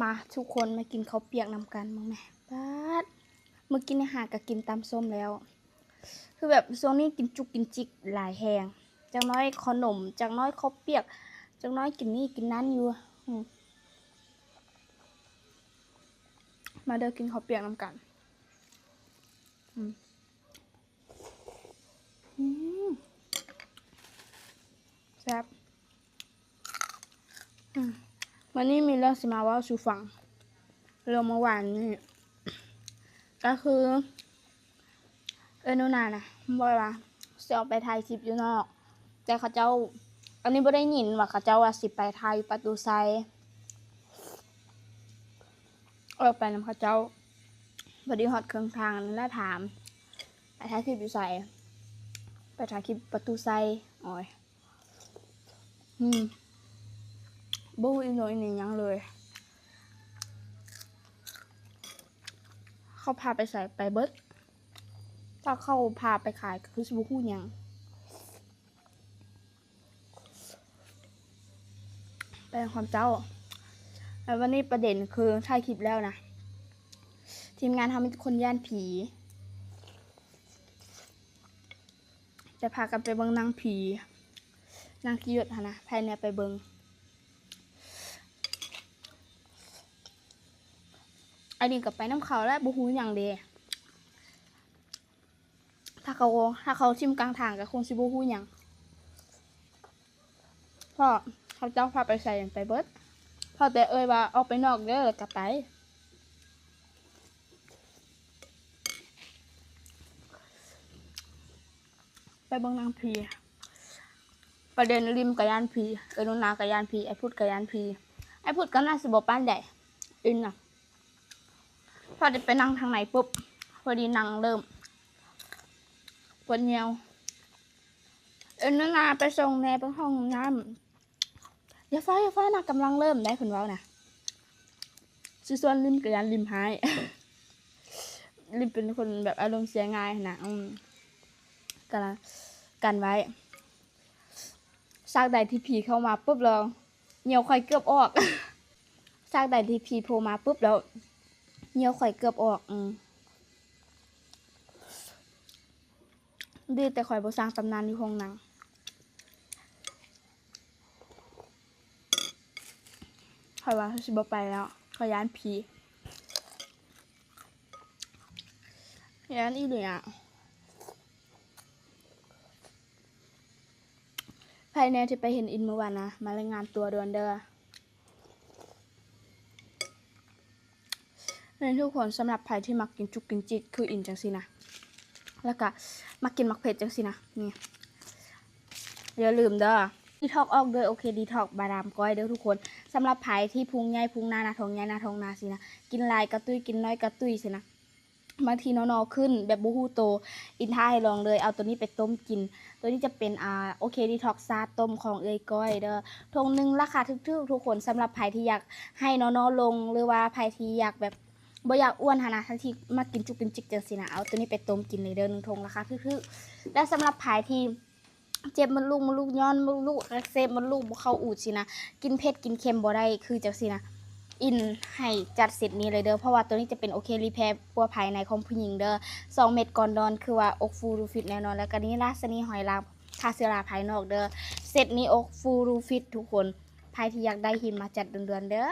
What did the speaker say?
ມາທຸກຄົນ ມາກິນເຂົ້າປຽກນຳກັນເບິ່ງແມະ. ປາດ ມື້ກີ້ນີ້ຫາກະກິນຕຳສົ້ມແລ້ວ ຄືແບບຊ່ວງນີ້ກິນຈຸກກິນຈິກຫຼາຍແຮງ ຈັກໜ້ອຍເຂົ້າໜົມ ຈັກໜ້ອຍເຂົ້າປຽກ ຈັກໜ້ອຍກິນນີ້ກິນນັ້ນຢູ່. ອືມ ມາເດີ ກິນເຂົ້າປຽກນຳກັນ. ອືມ ອືມ ແຊບ. ອືມ ມື້ນີ້ມີເລື່ອງຊິມາເວົ້າສູ່ຟັງ. ເລື່ອງເມື່ອວານນີ້ ກໍຄື ເອື້ອຍໜູນານະ ບອກວ່າຊິອອກໄປຖ່າຍຄລິບຢູ່ນອກ ແຕ່ເຂົາເຈົ້າ ອັນນີ້ບໍ່ໄດ້ຍິນວ່າເຂົາເຈົ້າວ່າຊິໄປຖ່າຍຢູ່ປະຕູໄຊ ເອີ ໄປນຳເຂົາເຈົ້າ. ພໍດີຮອດເຄິ່ງທາງ ອັນນັ້ນລະຖາມ ໄປຖ່າຍຄລິບຢູ່ໃສ? ໄປຖ່າຍຄລິບປະຕູໄຊ. ໂອ້ຍ ອືມ ບໍ່ຮູ້ອີ່ໜູອີ່ໜີຫຍັງເລີຍ. ເຂົາພາໄປໃສໄປເບິດ ຖ້າເຂົາພາໄປຂາຍກໍຄືຊິບໍ່ຮູ້ຫຍັງ. ໄປນຳເຂົາເຈົ້າ. ແລ້ວວັນນີ້ປະເດັນຄືຖ່າຍຄລິບແລ້ວນະ ທີມງານເຮົາມີແຕ່ຄົນຢ້ານຜີ ຈະພາກັນໄປເບິ່ງໜັງຜີ ໜັງຂີ້ຍົດຫັ້ນນະ ໃຜແດ່ໄປເບິ່ງ. ອັນນີ້ກໍໄປນຳເຂົາແຫຼະ ບໍ່ຮູ້ຫຍັງເດ. ຖ້າເຂົາ ຖ້າເຂົາຖິ້ມກາງທາງກໍຄົງຊິບໍ່ຮູ້ຫຍັງ ເພາະເຂົາເຈົ້າພາໄປໃສໄປເບິດ ພໍແຕ່ເອີ້ນວ່າອອກໄປນອກເດີ ແລ້ວກໍໄປ ໄປເບິ່ງໜັງຜີ. ປະເດັນລິມກໍຢ້ານຜີ ເອື້ອຍໜູນາກໍຢ້ານຜີ ອ້າຍພຸດກໍຢ້ານຜີ ອ້າຍພຸດກໍໜ້າຊິບໍ່ປານໃດ ອິນນະ. ພໍໄດ້ໄປນັ່ງທາງໃນປຸບ ພໍດີນັ່ງເລີ່ມປວດຍ່ຽວ. ເອື້ອຍໜູນາໄປສົ່ງແດ່ໄປຫ້ອງນ້ຳ. ຢ່າຟ້າວ ຢ່າຟ້າວນະ ກຳລັງເລີ່ມໄດ໋ ເພິ່ນເວົ້ານະ. ຊິຊວນລິມກໍຢ້ານລິມຮ້າຍ ລິມເປັນຄົນແບບອາລົມເສຍງ່າຍຫັ້ນນະ. ອືມ ກະກັນໄວ້. ຊາກໃດທີ່ຜີເຂົ້າມາປຸບແລ້ວ ຍ່ຽວຂ້ອຍເກືອບອອກ ຊາກໃດທີ່ຜີໂຜມາປຸບແລ້ວ ຍ່ຽວຂ້ອຍເກືອບອອກ. ອືມ ດີແຕ່ຂ້ອຍບໍ່ສ້າງຕຳນານຢູ່ໂຮງໜັງ. ຂ້ອຍວ່າຂ້ອຍຊິບໍ່ໄປແລ້ວ ຂ້ອຍຢ້ານຜີ ຢ້ານອີ່ຫຼີອະ. ໃຜແດ່ທີ່ໄປເຫັນອິນມື້ວານນະ ມາລາຍງານຕົວດ່ວນເດີ. ນີ້ທຸກຄົນ ສຳລັບໃຜທີ່ມັກກິນຈຸກກິນຈິກຄືອິນຈັ່ງຊີ້ນະ ແລ້ວກະມັກກິນໝາກເຜັດຈັ່ງຊີ້ນະ ນີ້ ຢ່າລືມເດີ ດີທັອກອອກດ້ວຍໂອເຄດີທັອກບາດາມກ້ອຍເດີທຸກຄົນ. ສຳລັບໃຜທີ່ພຸງໃຫຍ່ພຸງໜາ ໜ້າທ້ອງໃຫຍ່ໜ້າທ້ອງໜາຊີ້ນະ ກິນຫຼາຍກະຕຸ້ຍ ກິນໜ້ອຍກະຕຸ້ຍຊີ້ນະ ບາງທີໜໍ່ໆຂຶ້ນແບບບໍ່ຮູ້ໂຕ ອິນທ້າໃຫ້ລອງເລີຍ ເອົາໂຕນີ້ໄປຕົ້ມກິນ. ໂຕນີ້ຈະເປັນ ອ່າ ໂອເຄດີທັອກຊາຕົ້ມຂອງເອື້ອຍກ້ອຍເດີ ຖົງໜຶ່ງລາຄາຖືກໆ ທຸກຄົນ. ສຳລັບໃຜທີ່ຢາກໃຫ້ໜໍ່ໆລົງ ຫຼືວ່າໃຜທີ່ຢາກແບບບໍ່ຢາກອ້ວນຫັ້ນນະ ທັງທີ່ມັກກິນຈຸກກິນຈິກຈັ່ງຊີ້ນະ ເອົາໂຕນີ້ໄປຕົ້ມກິນເລີຍເດີ ໜຶ່ງຖົງລາຄາຖືກໆ. ແລະ ສຳລັບໃຜທີ່ ເຈັບມົດລູກ ມົດລູກຍ້ອນ ມົດລູກອັກເສບ ມົດລູກບໍ່ເຂົ້າອູດຊີ້ນະ ກິນເຜັດກິນເຄັມບໍ່ໄດ້ຄືຈັ່ງຊີ້ນະ ອິນໃຫ້ຈັດເຊັດນີ້ເລີຍເດີ ເພາະວ່າໂຕນີ້ຈະເປັນໂອເຄຣີແພຣ໌ປົວພາຍໃນຂອງຜູ້ຍິງເດີ ສອງເມັດກ່ອນນອນ ຄືວ່າອົກຟູລູຟິດແນ່ນອນ ແລ້ວກະນີ້ລາຊະນີຫອຍລາມ ຂ້າເຊື້ອລາພາຍນອກເດີ ເຊັດນີ້ອົກຟູລູຟິດທຸກຄົນ. ໃຜທີ່ຢາກໄດ້ຮີມມາຈັດດ່ວນໆເດີ.